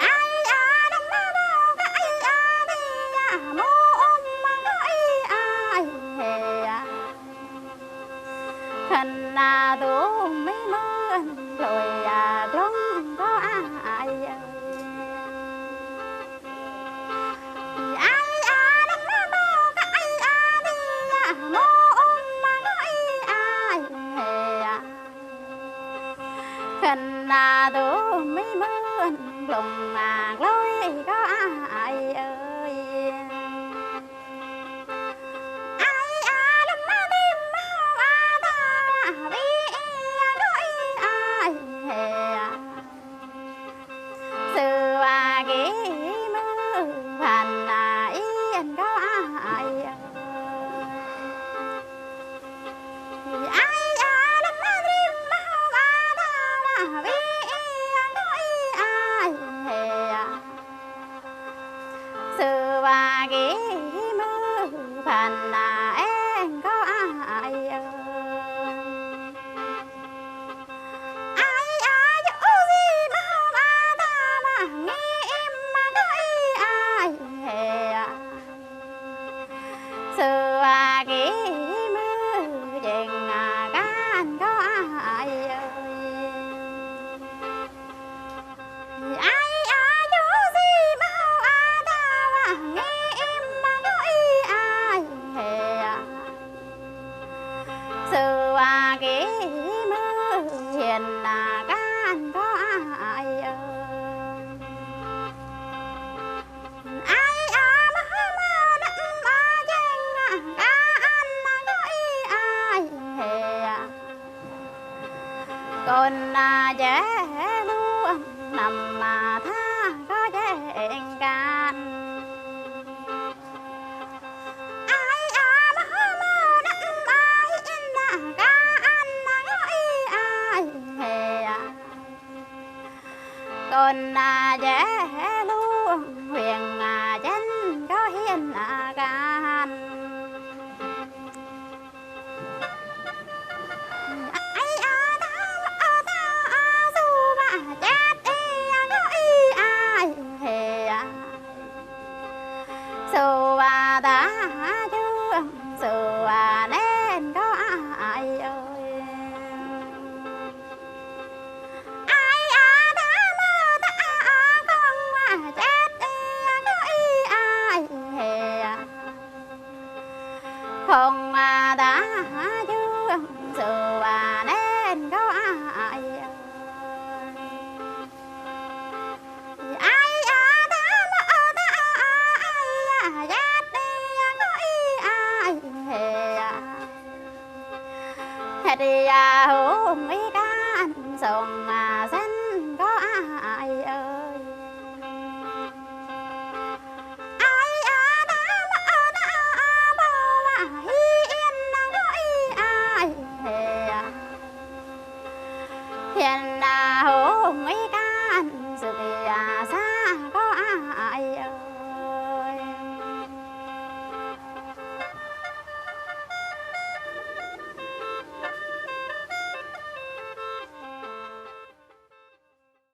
ອາຍອາດຳມາບອກອາຍອາດີອາ ໝູ່ອຸມມາກໍອີອາຍເຮຍ ຄັນນາຕູມີເມືອນໂລຍຢາກລົງກໍອາຍເອີຍ. ອາຍອາດຳມາບອກອາຍອາດີອາ ໝູ່ອຸມມາກໍອີອາຍເຮຍ ຄັນນາຕູມີເມືອນລົງມາໂລຍກໍອາຍເອີຍ. ອາຍອາດຳມາດິມມາຫອມອາຕາວີອີອາກໍອີອາຍເຮຍ ຊື່ວ່າກີມື ພັນນາອຽນກໍອາຍເອີຍ. ອາຍອາດຳມາດິມມາຫອມອາຕາວ່າວີອີອາກໍອີອາຍເຮຍ ຊື່ວ່າກີມື ພັນນາແອງກໍອາຍເອີຍ. ອາຍອາຢູ່ຊີມາຫອມອາຕາວ່າ ງີອິມມາກໍອີອາຍເຮຍ ຊື່ວ່າກີມື ເຈັງອາການກໍອາຍເອີຍ. ອາຍອາຢູ່ຊີມາຫອມອາຕາວ່າ ງີອິມມາກໍອີອາຍເຮຍ ຊື່ວ່າກີມື ເຫັນອາການກໍອາຍເອີຍ. ອາຍອາມາຫາມານຳມາເຈັງອາການນາກໍອີອາຍເຮຍ ກົນນາແຈລວງນຳມາທາກໍແຈງການ. ອາຍອາມາຫາມານຳມາເຫັນອາການນາກໍອີອາຍເຮຍ ກົນນາແຈລວງວຽງອາຈັນກໍເຫັນອາການ. ອາຍອາຕາອາຕາອາຊູບາເຈັດອີອາກໍອີອາຍເຮຍ ຊູບາຕາຈວງຊູບາແນນກໍອາຍເອີຍ. ອາຍອາຕາມາຕາອາອາກອງວ່າເຈັດເອຍກໍອີອາຍເຮຍ ຄົງມາຕາຈວງຊູວ່າແນນກໍອາຍເອີຍ. ອາຍອາຕາມາຕາອາອາຍອາເຈັດເອຍກໍອີອາຍເຮຍ ເຮັດຢາໂຫ